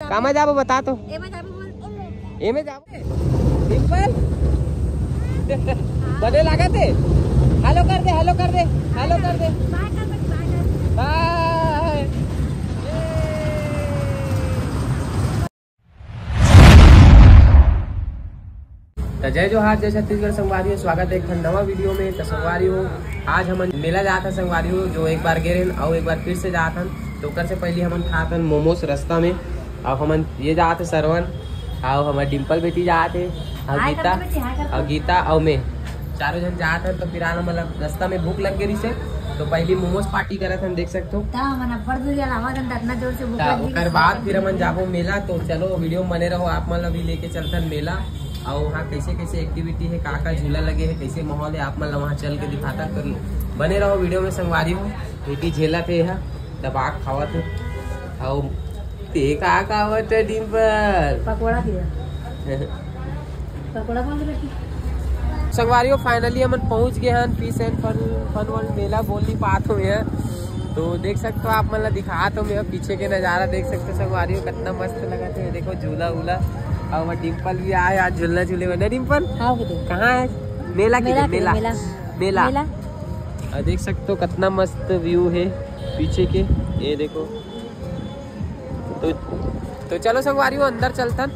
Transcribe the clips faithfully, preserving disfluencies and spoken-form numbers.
कामा जाबो बता तो। एमा जाबो बोल। एमे जाबो। डिंपल। बने लागत हे। हेलो कर दे, हेलो कर दे, हेलो कर दे। बाय कर दे, बाय कर दे। बाय। तो जय जोहार, जय छत्तीसगढ़ संगवारी हो, स्वागत है एक ठन नवा वीडियो में। तो संगवारी हो, आज हमन मेला जात हन संगवारी हो, जो एक बार गे रहेन अउ एक बार फिर से जात हन। तो ओकर से पहले हमन खात हन मोमोज रास्ता में, अउ हमन ये जात हे सरवन, अउ हमर डिंपल बेटी जात हे, अउ हाय गीता, कर दे बेटी, हाय कर दे। अउ गीता अउ मैं चारों झन जात हन। तो फिर आना मतलब रास्ता में भूख लग गई से, तो पहली मोमोज पार्टी करत हन, देख सकते हो। ता हमन अब्बड़ दूर अलावा जन इतना जोर से भूख ता लग गई ओकर से बाद फिर हमन जाबो मेला। तो चलो वीडियो में बने रहो, आप मन ला भी लेके चलथन मेला, अउ वहाँ कैसे कैसे एक्टिविटी है, का का झूला लगे है, कैसे माहौल है, आप मन ला वहाँ चल के दिखाथन। तो बने रहो वीडियो में संगवारी हो। बेटी झेलत हे, एहा दबा के खावत हे। अउ ते का खावत हे डिंपल? पकोड़ा दिया। पकोड़ा कौन सी रखी? संगवारी हो, finally हमन पहुंच गए हन Fish and Fun, Fun World मेला। बोल नहीं पात हूँ मैं, तो देख सकते हो, आप मन ला दिखात हूँ मैं। पीछे के नजारा देख सकते हो संगवारी हो, कितना मस्त लगत हे। देखो झूला उला, अउ हमर डिंपल भी आए आज झूलना झूले बर। ना डिंपल? हाँ बेटे। कहाँ है? मेला की मेला है, के, मेला। मेला। मेला। मेला। अउ देख सकते हो कितना मस्त व्यू है पीछे के, ये देखो। तो, तो चलो संगवारी हो, अंदर चलथन।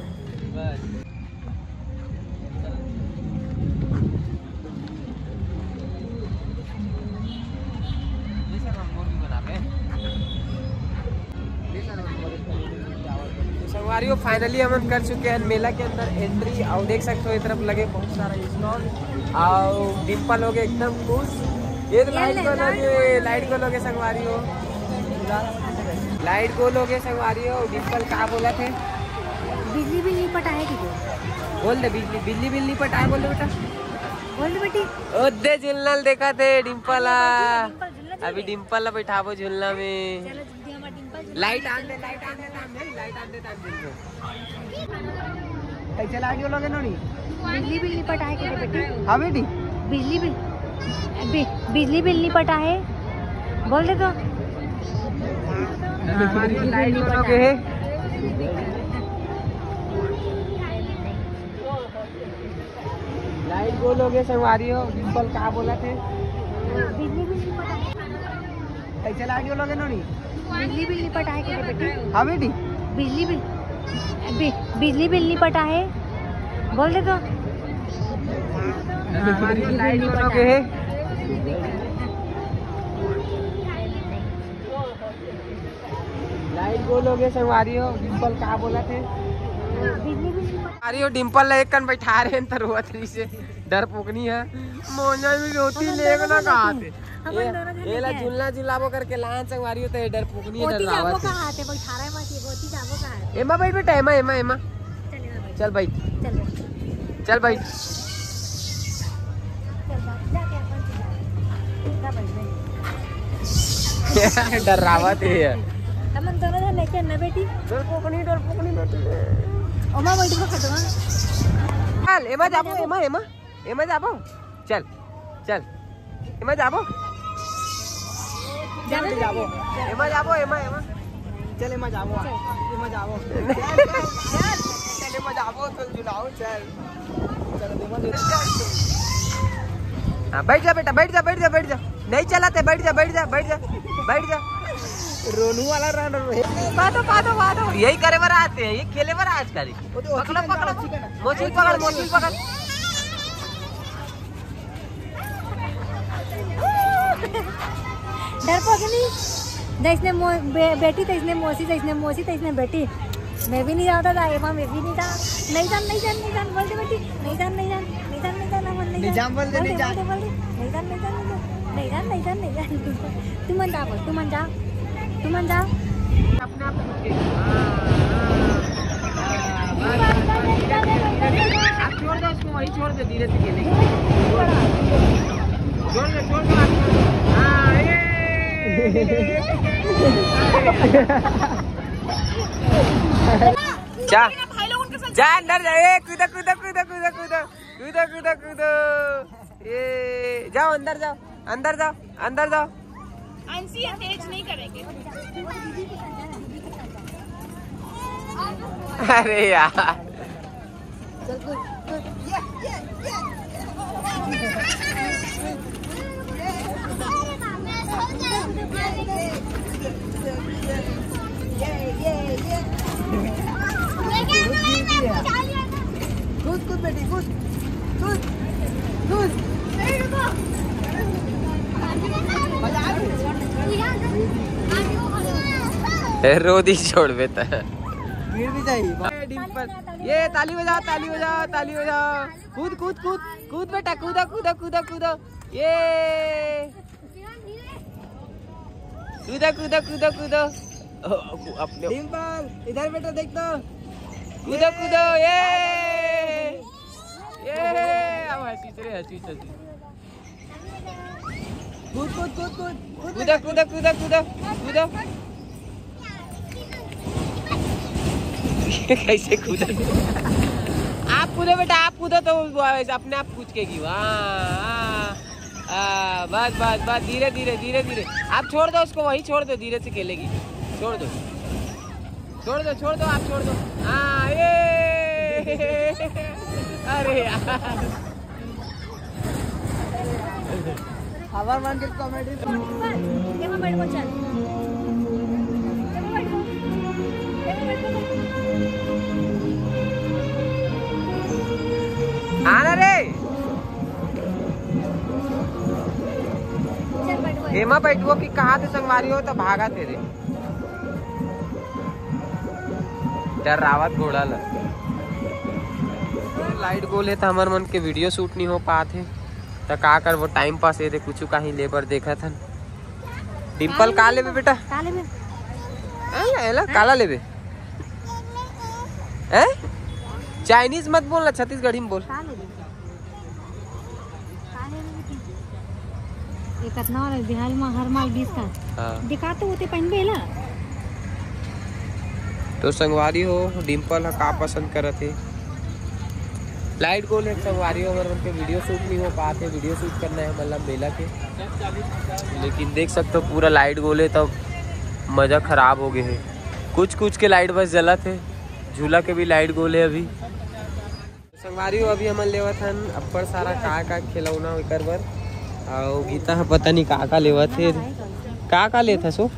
संगवारी हो, finally हमन कर चुके हैं मेला के अंदर एंट्री। अउ देख सकते हो, ये तरफ लगे बहुत सारा स्टॉल। अउ डिंपल हो गए एकदम खुश। ये तो ये लाइट ले, को लाइट लगे, लाइट को लगे संगवारी हो। लाइट गोल हो गए संगवारी हो। डिंपल का बोलत हे? बिजली बिल नहीं पटाए कि बोल दे, बिजली, बिजली बिल नहीं पटाए, बोल दे बेटा। बोल दे बेटी। ओ दे झुलना ल देखत हे डिंपल हा। डिंपल झुलना अभी झूले। डिंपल ला बैठाबो झुलना में। चलो जल्दी हमारा डिंपल झुलना लाइट में आन दे, चलो। लाइट आन दे, तान दे, लाइट आन दे, तान दे। कैसे लाइट गोल हो गए नोनी? बिजली बिल नहीं पटाए के बेटी। हाँ बेटी। बिजली बिल, बि-, बिजली बिल नहीं पटाए, बोल दे तो। हमारी लाइट गोल हो गए है। लाइट गोल हो गए संगवारी हो, डिंपल का बोलत हे? बिजली बिल नहीं पटाए। कैसे लाइट गोल हो गए नोनी? बिजली बिल नहीं पटाए के बेटी। हाँ बेटी। बिजली बिल, बि-, बिजली बिल नहीं पटाए, बोल दे तो। हमारी लाइट गोल हो गए है। लाइट गोल हो गए संगवारी हो, डिंपल का बोलत हे? संगवारी हो, डिंपल ला एक कन बैठा रहे हैं, तो रोवत रही से डरपोकनी है। मोजा भी रोती अपन लेग दोनों ना झन कहा लेके, थे। अपन ये, दोनों झन ये ला लेके आए। झुलना झुलाबो करके लान संगवारी हो, तो ये डरपोकनी है, ओती जाबो डरावत है। कहा थे, बैठा रहे मत, ये ओती जाबो कहा थे। एमा बैठ बेटा, एमा, एमा, एमा। चल, एमा बैठ। चल बैठ। चल बैठ। चल बैठ। चल बैठ, जाके अपन से जा। जा बैठ, बैठ। डरावत हे। हमन दोनों झन लेके ना बेटी। डरपोकनी, डरपोकनी बेटी। ओमा बैठ को खटवा। चल, एमा जाबो, एमा, एमा। एमा जाबो। चल, चल। एमा जाबो। जाबो। जाबो। एमा जाबो, एमा, एमा। चल, एमा जाबो। एमा जाबो। चल, चल, चल, एमा जाबो, चल, झुलाओ, चल। चल, एमा झुलाओ। हाँ, बैठ जा बेटा, बैठ जा, बैठ जा, बैठ जा। नहीं चलाते, बैठ जा, बैठ जा, बैठ जा, बैठ जा। रोनू वाला रन रे। पादो, पादो, पादो। यही करे बर आते हैं, ये खेले बर आजकल। वो तो पकड़ो, पकड़ो। मोचुल पकड़, मोचुल पकड़। डरपोकनी, जैसने मो-, बे-, बेटी तैसने मौसी, जैसने मौसी तैसने बेटी। मैं भी नहीं जाता था, एमा मैं भी नहीं जा, नहीं जान, नहीं जान, नहीं जान, बोल दे बेटी, नहीं जान, नहीं जान, नहीं जान, नहीं जान, हमन नहीं नहीं जान, जान, बोल दे, बोल नहीं दे, जान। बोल दे, बोल दे, नहीं जान, नहीं जान, नहीं जान, नहीं जान, नहीं जान, नहीं जान, नहीं जान। तुमन जा, बोल, तुमन जा, तुमन जा। अपने आप में रुक गई। हाँ, हाँ, हाँ, बस, बस, बस, धीरे से, धीरे से। आप छोड़ दो उसको, वहीं छोड़ दो, धीरे से खेलेंगे। छोड़ दो, छोड़ दो, आप छोड़ दो। हाँ, ये। जा, जा अंदर जा, ए, कूदा, कूदा, कूदा। कूदो, कूदो, कूदो। ये, जाओ, अंदर जाओ, अंदर जाओ, अंदर जाओ। अंशी, ये तेज नहीं करेंगे। अरे यार, कूद कूद बेटी, कूद कूद कूद। रो दी छोड़ बेटा। गिर भी जाई। डिंपल, ये ताली बजाओ, ताली बजाओ, ताली बजाओ। कूद कूद कूद कूद बेटा, कूदो कूदो कूदो कूदो। ये कूदो कूदो कूदो कूदो। ओ, अपने डिंपल, इधर बेटा, देख तो। कूदो कूदो। ये ये अब हंसी रे, हंसी हंसी। कूद कूद कूद कूद। कूदो कूदो कूदो कूदो कूदो। कैसे कूदो? आप कूदो बेटा, आप कूदो तो वो अपने आप कूद के गियो। हाँ, हाँ। हाँ, बस बस बस, धीरे धीरे धीरे धीरे। आप छोड़ दो उसको, वहीं छोड़ दो, धीरे से खेलेगी। छोड़ दो, छोड़ दो, छोड़ दो, आप छोड़ दो। हाँ, ये अरे यार, हमार मन के कॉमेडी। देखो बैठ को चल। देखो बैठ को। देखो बैठ को। आना रे। चल बैठ को। एमा बैठबो कि कहा थे संगवारी हो तो भागा थे रे। डरावत घोड़ा ला। लाइट गोल है तो हमर मन के वीडियो शूट नहीं हो पात है, तो का करबो, टाइम पास। ये दे कुछ कहीं लेबर देखत हन। डिंपल का लेबे बेटा? का लेबे? हाँ, एला काला लेबे? हैं? चाइनीज मत बोलना, छत्तीसगढ़ी में बोल। का लेबे? का लेबे बेटी? ये कितना वाला बिहार में हर माल बीस का। हाँ। दिखा तो होते पहनबे ला। तो संगवारी हो, डिंपल ह का पसंद करत हे? लाइट गोल है संगवारी हो, हमर मन के वीडियो शूट नहीं हो पात है, वीडियो शूट करना है मतलब मेला के, लेकिन देख सकते हो पूरा लाइट गोल है, तब मजा खराब हो गए है। कुछ कुछ के लाइट बस जलत है, झूला के भी लाइट गोल है अभी। संगवारी हो, अभी हमन लेवत हन अब्बड़ सारा का का खिलौना एकर बर, अउ गीता ह पता नहीं का का लेवत हे। का का लेत हस ओ?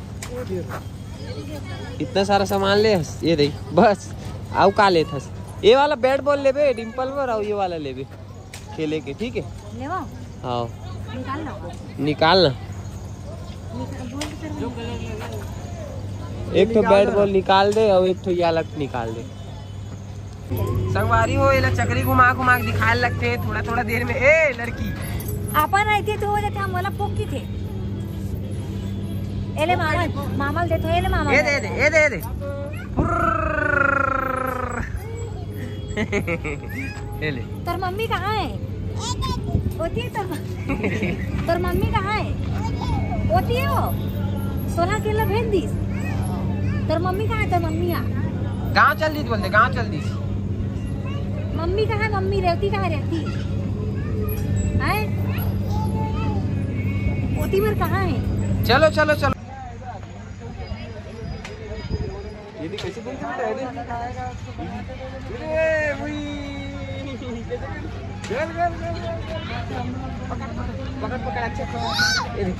इतना सारा सामान ले हस, ये देख बस। अउ का लेत हस? ये वाला बैट बॉल लेबे डिंपल बर, अउ ये वाला लेबे खेले के, ठीक है? लेवा। हाँ, निकाल लो। निकाल ना। निकाल, बोल के कर। एक ठो बैट बॉल निकाल दे और एक ठो ये अलग निकाल दे। संगवारी हो, एला चकरी घुमा घुमा के दिखाए लगथे थोड़ा थोड़ा देर में। ए लड़की, अपन रहती तो हो जाते, हम वाला पोकी थे। एले मामा, मामा ल देथो, एले मामा। ए दे दे, ए दे दे। फुर्र। ए ले। तोर मम्मी कहाँ है? होती है तोर, तोर मम्मी कहाँ है? होती है वो। सोना केला भेज दीस। तोर मम्मी कहाँ है? तोर मम्मी आ। गांव चल दीस बोलते, गांव चल दीस। मम्मी कहाँ है? मम्मी रेवती कहाँ है? रेवती है? ओती मेर कहाँ है? चलो चलो चलो। ये भी कैसे बोलते बेटा, ये भी। ये भी, उई। चल, चल, चल, चल, चल। पकड़, पकड़, पकड़, अच्छे से। ये भी।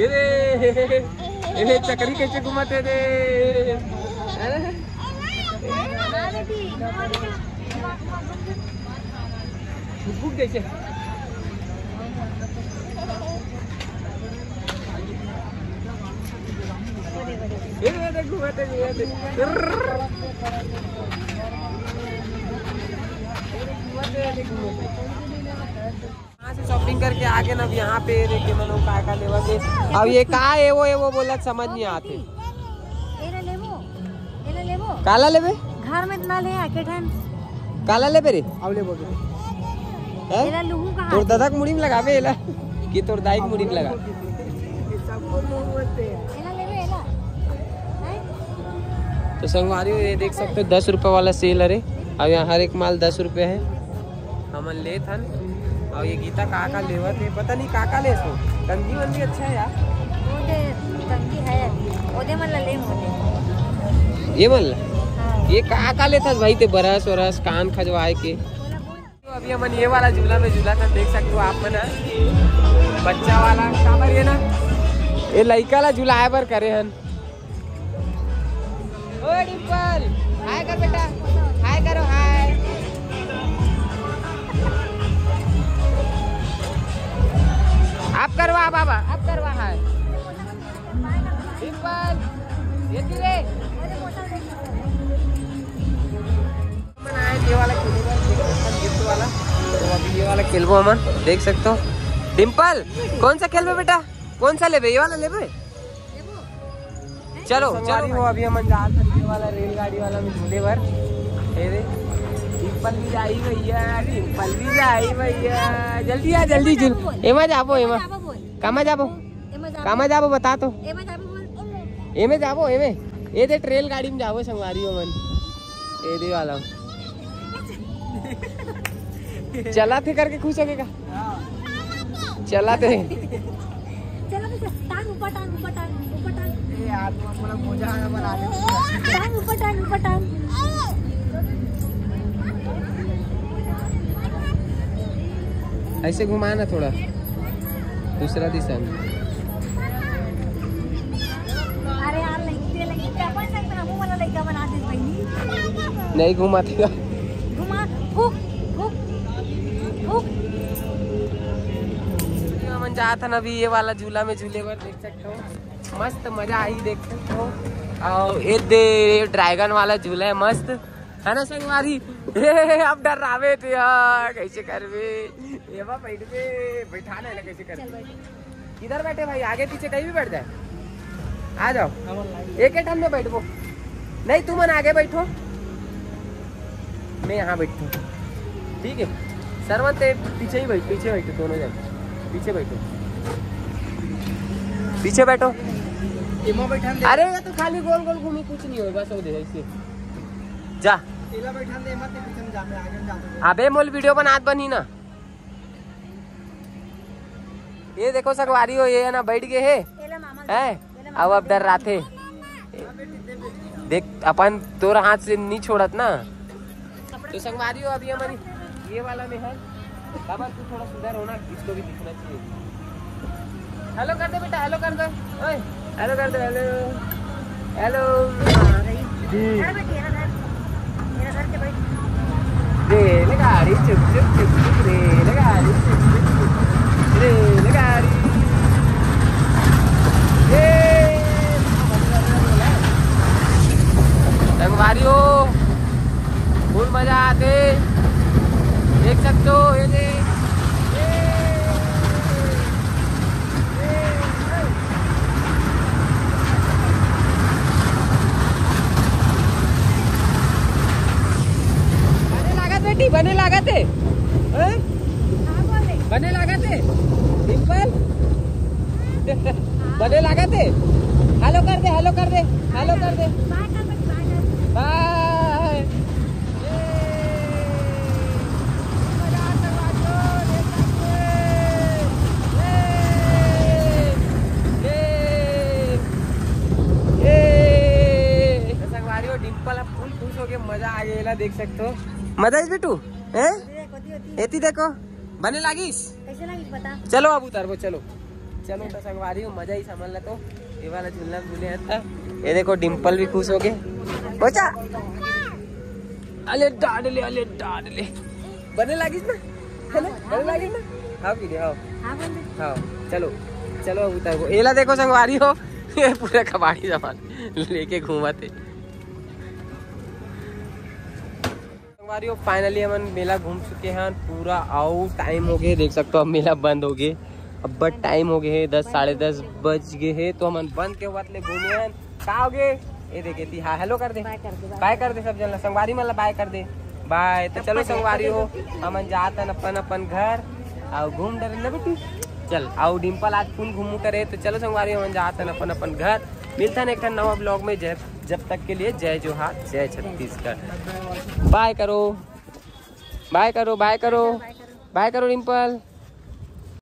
ये रे, ये रे, चकरी कैसे घुमाते रे? अरे। फुकफुक जैसे। ये रे, देख, घुमाते, घुमाते। घुमाते, देख, घुमाते। यहाँ से शॉपिंग करके आगे ना, अब यहाँ पे देखे मनो का का लेवा के। अब ये का है वो, ये वो बोला समझ नहीं आते। एला लेबो? एला लेबो? काला लेबे? घर में इतना ले आके ठन। काला लेबे रे? अब ले बोल। हैं? एला लुहू कहाँ तोर से? दादा के मुड़ी में लगाबे एला कि तोर दाई के मुड़ी में लगा? सबको लोग बोलते हैं। एला लेबे, एला। हैं? तो संगवारी हो, ये देख सकते हो दस रुपये वाला सेल हरे। अब यहाँ हर एक माल दस रुपये है। हमन लेत हन। और ये गीता का का लेवत है, पता नहीं का का ले सो। कंघी वंघी अच्छा है यार। वो दे, कंघी है। वो ये मन ला, ये का का लेथस भाई ते, बरस वरस कान खजवाए के? तो अभी हमन ये वाला झूला में झूला था, देख सकते हो आप मन ह। बच्चा वाला काबर ये ना, ये लइका ला झुलाए बर करे हन। ओ डिम्पल, हाय कर बेटा, हाय करो, हाय। आप करवा बाबा, आप करवा हाय। डिम्पल, ये रे। हमन आए ये वाला खेले बर, गिफ्ट वाला। तो अभी ये वाला खेलबो हमन, देख सकते हो। डिम्पल, कौन सा खेलबे बेटा? कौन सा लेबे? ये वाला लेबे? चलो, संगवारी चलो हो, भाई। अभी हमन जात हन ये वाला रेलगाड़ी वाला में झूले बर। ये दे, डिम्पल भी जाई भैया, डिम्पल भी जाई भैया। जल्दी आ, जल्दी झूल। एमा जाबो, एमा। कामा जाबो? कामा जाबो, बता तो। एमे जाबो, एमे। ये दे, रेलगाड़ी में जाबो संगवारी हो मन। ये दे वाला। चला थे करके खुश होगे का? चला थे। चलो, टांग ऊपर, टांग ऊपर, टांग ऊपर, टांग। ए यार, तुम थोड़ा बोझा है, बना दे। टांग ऊपर, टांग ऊपर, टांग। ऐसे घुमाना थोड़ा, दूसरा दिशा में। अरे यार, लइका, लइका, अपन संग में हमू वाला लइका बना दे बहिनी। नहीं घुमाते का? घुमा, फूक, फूक, फूक। हमन जात हन अभी ये वाला झूला में झूले बर, देख सकते हो, मस्त मजा आही, देख सकते हो। और ये दे, ड्रैगन वाला झूला है मस्त, है ना संगवारी? अब डरावे थे यार, कैसे करबे? एमा बैठबे, बैठा ना, कैसे करबे? किधर बैठे भाई? आगे पीछे कहीं भी बैठ जाए, आ जाओ। एक ही टन में बैठबो। नहीं, तुम मन आगे बैठो, मैं यहाँ बैठू, ठीक है? सरवन ते पीछे ही बैठ, पीछे बैठो दोनों जन, पीछे बैठो, पीछे बैठो। एमा बैठन दे। अरे, ये तो खाली गोल गोल घूमी, कुछ नहीं होगा, सो दे ऐसे। जा। एला बैठन दे, मत पीछे में जा, मैं आगे में जाता हूँ। अबे, मोल वीडियो बनात बनी ना। ये देखो संगवारी हो, ये है ना, बैठ गए है, एला मामा है, एला मामा अब, अब डर्राथे। देख, अपन तोर हाथ से नहीं छोड़त ना। तो संगवारी हो, अभी हमन ये वाला में है, बाबा तू थोड़ा सुधर हो ना, इसको भी दिखना चाहिए। हेलो कर दे बेटा, हेलो कर दे, ओए, हेलो कर दे, हेलो, हेलो। रेलगाड़ी चुप चुप चुप चुप, रेलगाड़ी चुप चुप चुप, रेलगाड़ी। ये संगवारी हो, फुल मजा आथे, देख सकते हो। ये दे, ये, ये, ये। बने लागत बेटी, बने लागत है, हैं? बने लागत है, डिम्पल। बने लागत है। हेलो कर दे, हेलो कर दे, हेलो कर दे। बाय। संगवारी हो, डिम्पल अब फुल खुश हो गए, मजा आ गया, देख सकते हो। मजा आइस बेटू, हैं? एती देखो, बने लागिस? कैसे लागिस बता? चलो अब उतरबो, चलो। चलो तो संगवारी हो, मजा ही समझ ला तो। ये वाला झूलना में झूले हैं तो। ये देखो, डिम्पल भी खुश हो गए। पहुंचा। अले डाड ले, अले डाड ले। बने लागिस ना? है ना? बने लागिस ना? हाँ, पीले, हाँ। हाँ, बोल दे। हाँ, चलो। चलो अब उतरबो। एला देखो संगवारी हो, ये पूरा कबाड़ी सामान लेके घूमत है। संगवारी हो, finally हमन मेला घूम चुके हैं पूरा, अउ टाइम हो गए, देख सकते हो, अब मेला बंद हो गए। अब बट टाइम हो गए है, दस, साढ़े दस बज गए है, तो हमन बंद के होवत ले घूमे हैं। का हो गए? ये देखे थी, हाँ, हेलो कर दे, बाय कर दे, बाय। बाय कर दे सब जन ला, संगवारी मन ला बाय कर दे, बाय। तो चलो संगवारी हो, हमन जात हन अपन अपन घर, अउ घूम डरे ना बेटी, चल, अउ डिम्पल आज फुल घूमू करे, तो चलो संगवारी, हमन जात हन अपन अपन घर। मिलता है एक ठन नवा ब्लॉग में। जय, जब तक के लिए जय जोहार, जय छत्तीसगढ़। बाय करो, बाय करो, बाय करो, बाय करो डिम्पल।